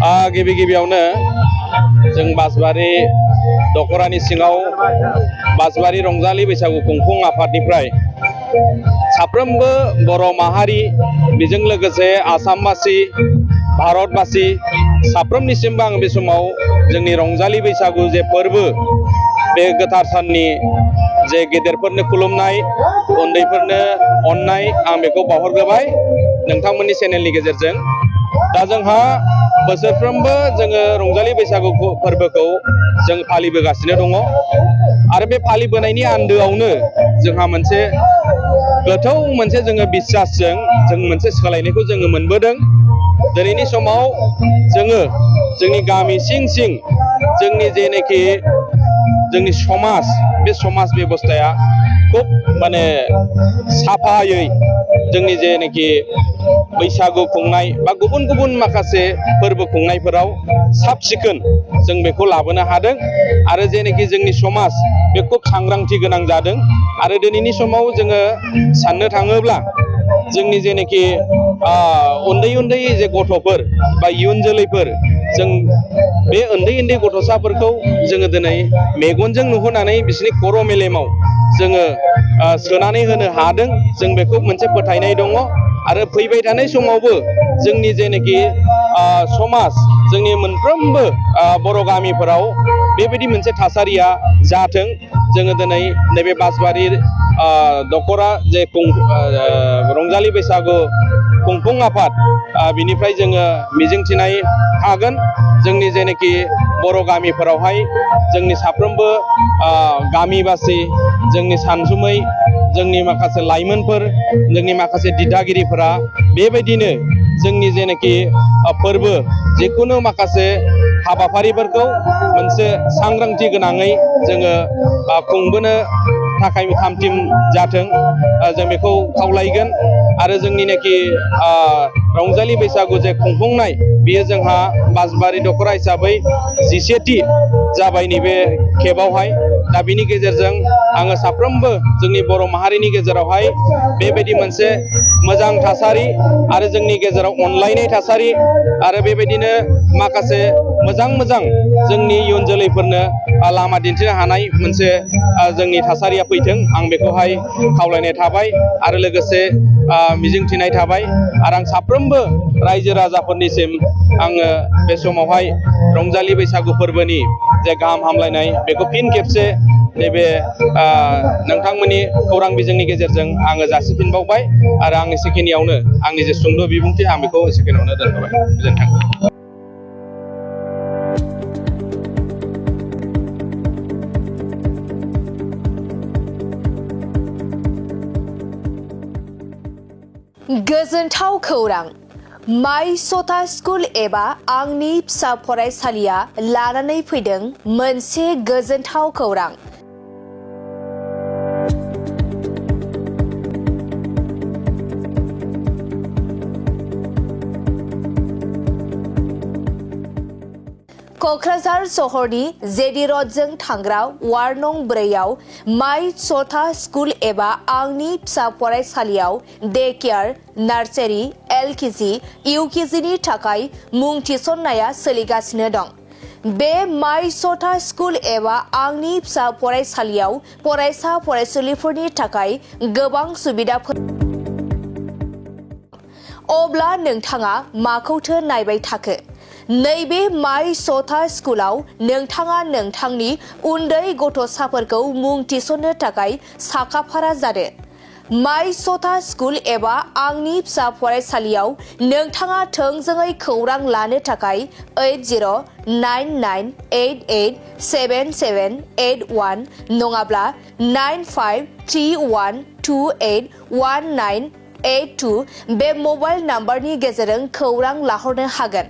गिबि गिबियावनो जों बासबारि दखरानि सिङाव बासबारि रंजालि बैसागु खुंफुं आफादनिफ्राय साफ्रोमबो बर' माहारि बेजों लोगोसे आसामबासि भारतबासि साफ्रोमनिसिमबो आं बे समाव जोंनि रंजालि बैसागु जे फोरबो बे गोथार साननि जे गेदेरफोरनो खुलुमनाय उन्दैफोरनो अननाय आं बेखौ बावहरग्रोबाय नोंथांमोननि चेनेलनि गेजेरजों। दा जोंहा बोसोरफ्रोमबो जोङो रंजालि बैसागु फोरबोखौ जों फालिबोगासिनो दङ आरो बे फालिबोनायनि आन्दोआवनो जोंहा मोनसे गोथौ मोनसे जोङो बिसासजों जों मोनसे सोलायनायखौ जोङो मोनबोदों। दिनैनि समाव जोङो जोंनि गामि सिं सिं जोंनि जेनाखि जोंनि समाज बे समाज बेबस्थाया खुब माने साफायै जोंनि जेनाखि बैसागु खुंनाय बा गुबुन गुबुन माखासे फोरबो खुंनायफोराव साब सिखोन जों बेखौ लाबोनो हादों आरो जेनाखि जोंनि समाज बे खुब सांग्रांथि गोनां जादों। आरो दिनैनि समाव जोङो साननो थाङोब्ला जोंनि जेनाखि उन्दै उन्दै जे गथ'फोर बा इयुन जोलैफोर जों बे उन्दै उन्दै गथ'साफोरखौ जोङो दिनै मेगनजों नुहोनानै बिसोरनि खर' मेलेमाव जोङो सोनानै होनो हादों। जों बेखौ मोनसे फोथायनाय दङ आरो फैबाय थानाय समावबो जोंनि जेनाखि समाज जोंनि मोनफ्रोमबो बर' गामिफोराव बेबायदि मोनसे थासारिया जाथों। जोङो दिनै नैबे बासबारि दखरा जे रंजालि बैसागु खुंफुं आफाद बिनिफ्राय जोङो मिजिंथिनाय हागोन जोंनि जेनाखि बर' गामिफोरावहाय जोंनि साफ्रोमबो गामिबासि जोंनि सानसुमै जोंनि माखासे लाइमोनफोर जोंनि माखासे दिथागिरिफोरा बेबायदिनो जोंनि जेनाखि फोरबो जिखुनु माखासे हाबाफारिफोरखौ मोनसे सांग्रांथि गोनाङै जोङो खुंबोनो थाखाय थामथिम जाथों जों बेखौ खावलायगोन। आरो जोंनिनाखि रंजालि बैसागु जे खुंफुंनाय बियो जोंहा बासबारि दखरा हिसाबै 10थि जाबाय नैबे खेबावहाय। दा बिनि गेजेरजों आङो साफ्रोमबो जोंनि बर' माहारिनि गेजेरावहाय बेबायदि मोनसे मोजां थासारि आरो जोंनि गेजेराव अनलायनाय थासारि आरो बेबायदिनो माखासे मोजां जोंनि इयुन जोलैफोरनो लामा दिन्थिनो हानाय मोनसे जोंनि थासारिया फैथों आं बेखौहाय खावलायनाय थाबाय आरो लोगोसे मिजिंथिनाय थाबाय। आरो आं साफ्रोमबो रायजो राजाफोरनिसिम आङो बे समावहाय रंजालि बैसागु फोरबोनि जे गाहाम हामलायनाय बेखौ फिन खेबसे नैबे नोंथांमोननि खौरां बिजोंनि गेजेरजों आङो जासिफिनबावबाय आरो आं एसेखिनियावनो आंनि जे सुंद' बिबुंथि आं बेखौ एसेखिनियावनो दोनथ'बाय। गोजोन्थों। गोजोनथाव खौरां माइ सथा स्कुल एबा आंनि फिसा फरायसालिया लानानै फैदों मोनसे गोजोनथाव खौरां। क'क्राझार सहरनि जेडि रडजों थांग्रा वार्ड नं 4आव माइ सथा स्कुल एबा आंनि फिसा फरायसालियाव डे केयार, नार्सारि, LKG, UKGनि थाखाय मुं थिसननाया सोलिगासिनो दं। बे माइ सथा स्कुल एबा आंनि फिसा फरायसालियाव फरायसा फरायसुलिफोरनि थाखाय गोबां सुबिदाफोर। अब्ला नोंथाङा माखौथो नायबाय थाखो? नैबे माइ सथा स्कुलाव नोंथाङा नोंथांनि उन्दै गथ'साफोरखौ मुं थिसननो थाखाय साखाफारा जादो। माइ सथा स्कुल एबा आंनि फिसा फरायसालियाव नोंथाङा थोंजोङै खौरां लानो थाखाय 8099887781 नङाब्ला 9531281982 बे मबाइल नाम्बारनि गेजेरजों खौरां लाहरनो हागोन।